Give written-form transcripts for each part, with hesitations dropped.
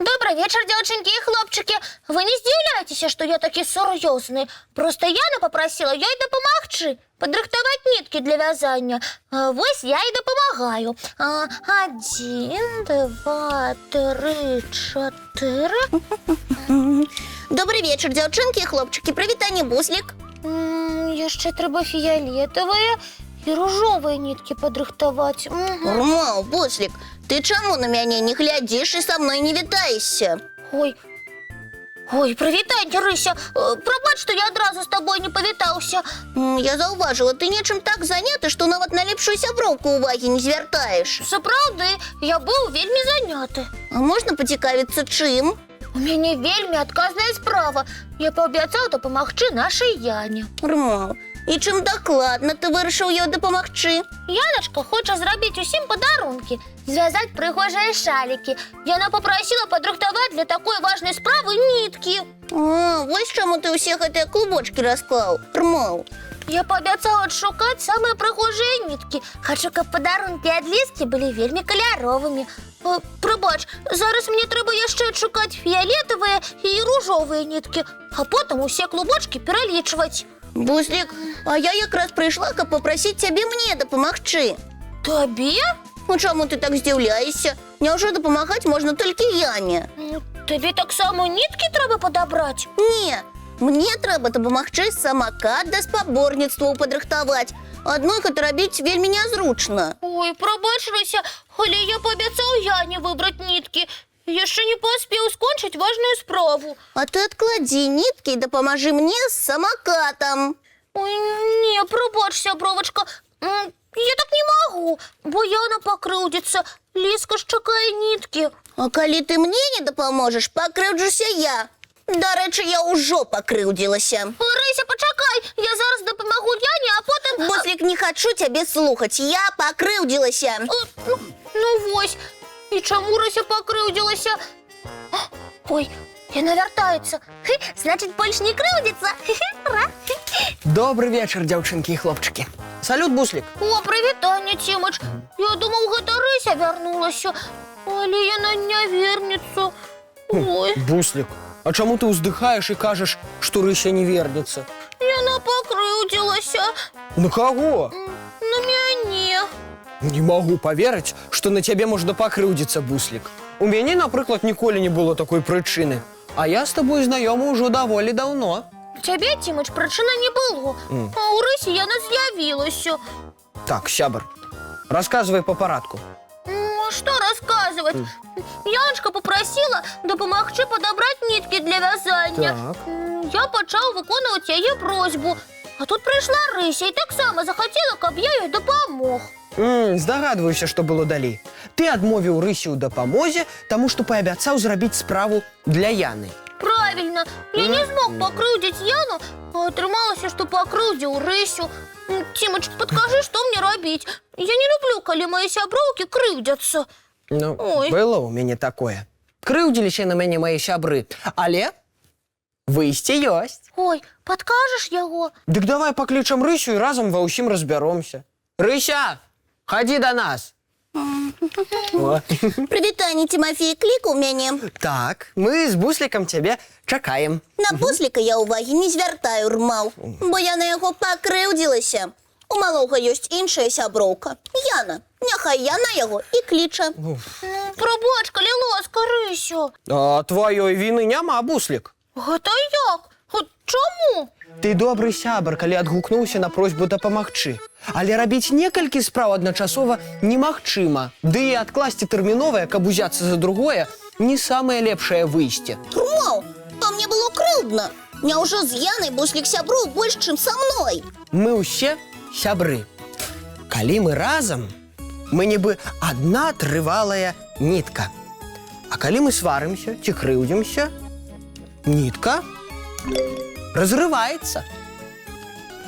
Добры вечар, дзяўчынкі і хлопчыкі. Вы не здзіўляйцеся, што я такі сур'ёзны. Проста Яна папрасіла ёй дапамагчы, падрыхтаваць ніткі для вязання. А, вось я і дапамагаю. А, адзін, два, тры, чатыры. Добры вечар, дзяўчынкі і хлопчыкі. Прывітанне, Буслік. Яшчэ трэба фіялетавыя і ружовыя ніткі падрыхтаваць. Мгм. Рмаў, Буслік, ты чаму на мяне не глядзіш і са мной не вітаешся? Ой. Ой, прывітанне, Рыся. Прабач, што я адразу з табой не павітаўся. Я заўважыла, ты нечым так заняты, што нават на лепшую сяброўку увагі не звяртаеш. Сапраўды, я быў вельмі заняты. А можна пацікавіцца чым? У мяне вельмі адказная справа. Я паабяцаў дапамагчы нашай Яне. Рмаў, і чым дакладна ты вырашыў ёй дапамагчы? Яначка хоча зрабіць усім падарункі, звязаць прыгожыя шалікі. Яна папрасіла падрыхтаваць для такой важнай справы ніткі. А, вось чаму ты ўсе гэтыя клубочкі расклаў, Рмаў. Я паабяцала адшукаць самыя прыгожыя ніткі. Хачу, каб падарункі ад Ліскі былі вельмі каляровымі. Прабач, зараз мне трэба яшчэ адшукаць фіялетавыя і ружовыя ніткі, а потым усе клубочкі пералічваць. Буслік, а я якраз прыйшла, каб папрасіць цябе мне дапамагчы. Табе? Ну чаму ты так здзіўляешся? Няўжо дапамагаць можна толькі Яне? Табе таксама ніткі трэба падабраць? Не, мне трэба дапамагчы самакат да спаборніцтваў падрыхтаваць. Адной гэта рабіць вельмі нязручна. Ой, прабач, Рыся, але я паабяцаў Яне выбраць ніткі. Яшчэ не паспеў скончыць важную справу. А ты адкладзі ніткі і дапамажы мне з самакатам. Ой, не, прабач, сябровачка, я так не магу, бо Яна пакрыўдзіцца. Ліска ж чакае ніткі. А калі ты мне не дапаможаш, пакрыўджуся я. Дарэчы, я ўжо пакрыўдзілася. Рыся, пачакай, я зараз дапамагу Яне, а потым. Буслік, не хачу цябе слухаць, я пакрыўдзілася. Ну вось, і чаму Рыся пакрыўдзілася? А, ой, яна вяртаецца. Хі, значыць, больш не крыўдзіцца. Хі-хі, ра. Добры вечар, дзяўчынкі і хлопчыкі. Салют, Буслік. О, прывітанне, Цімыч. Я думаў, гэта Рыся вярнулася, але яна не вернецца. Ой, Буслік, а чаму ты ўздыхаеш і кажаш, што Рыся не вернецца? Яна пакрыўдзілася. На каго? На мяне. Не магу паверыць, што на цябе можна пакрыўдзіцца, Буслік. У мяне, напрыклад, ніколі не было такой прычыны. А я з табой знаёмы ўжо даволі даўно. У цябе, Цімыч, прычыны не было. А ў Рысі яна з'явілася. Так, сябар, расказвай па парадку. А што расказваць? Яначка папрасіла дапамагчы падабраць ніткі для вязання. Я пачаў выконваць яе просьбу. А тут прыйшла Рыся і таксама захацела, каб я ёй дапамог. Здагадваюся, што было далей. Ты адмовіў Рысі ў дапамозе, таму што паабяцаў зрабіць справу для Яны. Правільна, я не змог пакрыўдзіць Яну, а атрымалася, што пакрыўдзіў Рысю. Цімыч, падкажы, што мне рабіць? Я не люблю, калі мае сяброўкі крыўдзяцца. Ну, Ой. было ў мяне такое. Крыўдзіліся на мяне мае сябры, але выйсце ёсць. Ой, падкажаш яго? Дык давай паклічам Рысю і разам ва ўсім разбяромся. Рыся, хадзі да нас. О. Прывітанне, Цімафей, клікаў мяне. Так, мы з Буслікам цябе чакаем. На Бусліка я ўвагі не звяртаю, Рмаў, бо я на яго пакрыўдзілася. У малога ёсць іншая сяброўка, Яна. Няхай яна яго і кліча. Прабач, калі ласка, Рысю. А тваёй віны няма, Буслік. Гэта як? А чаму? Ты добры сябар, калі адгукнуўся на просьбу дапамагчы. Але рабіць некалькі спраў адначасова немагчыма. Ды і адкласці тэрміновае, каб узяцца за другое, не самае лепшае выйсце. Рмаў, а мне было крыўдна. Няўжо з Янай Буслік сяброў больш, чым са мной? Мы ўсе сябры. Калі мы разам, мы нібы адна трывалая нітка. А калі мы сварымся ці крыўдзімся, нітка разрываецца.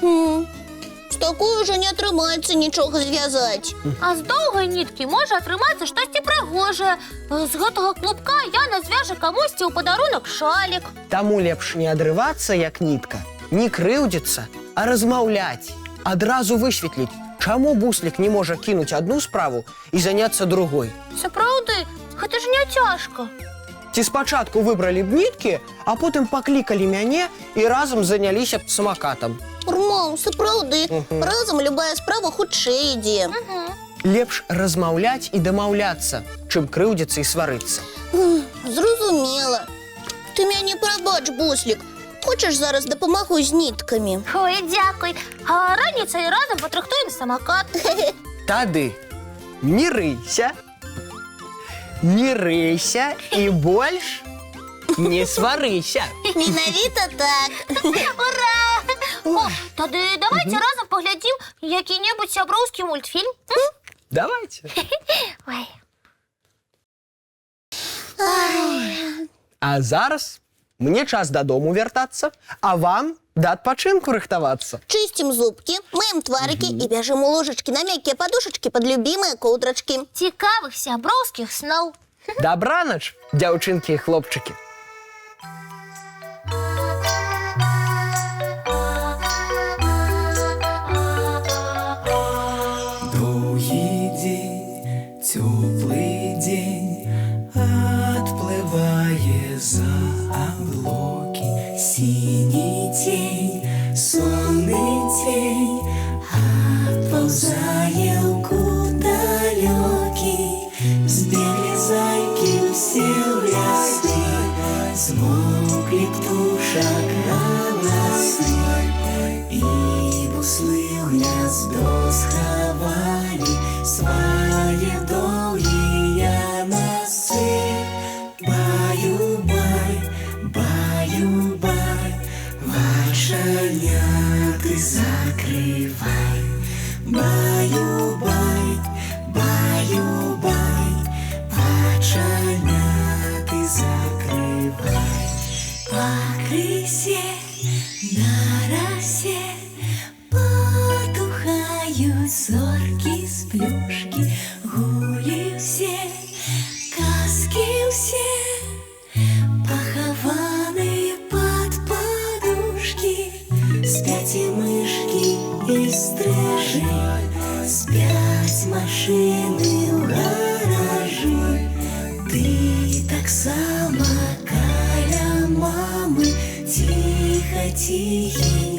З такой ужо не атрымаецца нічога звязаць. А з доўгай ніткі можа атрымацца штосьці прыгожае. З гэтага клубка Яна звяжа камусьці ў падарунак шалік. Таму лепш не адрывацца, як нітка, не крыўдзіцца, а размаўляць. Адразу высветліць, чаму Буслік не можа кінуць адну справу і заняцца другой. Сапраўды, гэта ж не цяжка. Ці спачатку выбралі б ніткі, а потым паклікалі мяне і разам заняліся б самакатам. Рмаў, сапраўды, разам любая справа хутчэй ідзе. Лепш размаўляць і дамаўляцца, чым крыўдзіцца і сварыцца. Зразумела. Ты мяне прабач, Буслік. Хочаш, зараз дапамагу з ніткамі? Ой, дзякуй. А раніцай разам падрыхтуем самакат. Тады мірыся, мірыся і больш не сварыся. Менавіта так. Ура! О, тады давайте разам паглядзім які-небудзь сяброўскі мультфільм. Давайте. Ой. А зараз мне час дадому вяртацца, а вам да адпачынку рыхтавацца. Чысцім зубкі, мыем тварыкі і бяжым у ложачкі на мяккія падушачкі пад любімыя коўдрачкі. Цікавых сяброўскіх сноў. Дабранач, дзяўчынкі і хлопчыкі. Доўгі дзень, цёплы дзень адплывае за аблокі. Сіні цень, сонны цень адпаўзае ў кут далёкі. Збеглі зайкі ўсе ў лясы, змоўклі птушак галасы. І буслы ў гняздо схавалі свае доўгія насы. Баю-бай, баю-бай, вачаняты закрывай. Баю-бай, баю-бай, вачаняты закрывай. Пакрысе на расе потухаюць зоркі сплюшкі, гулі ўсе, казкі ўсе, пахаваныя пад падушкі. Спяць і мышкі, і стрыжы, спяць машыны ў гаражы. Ты таксама каля мамы, ціха, ціхенька.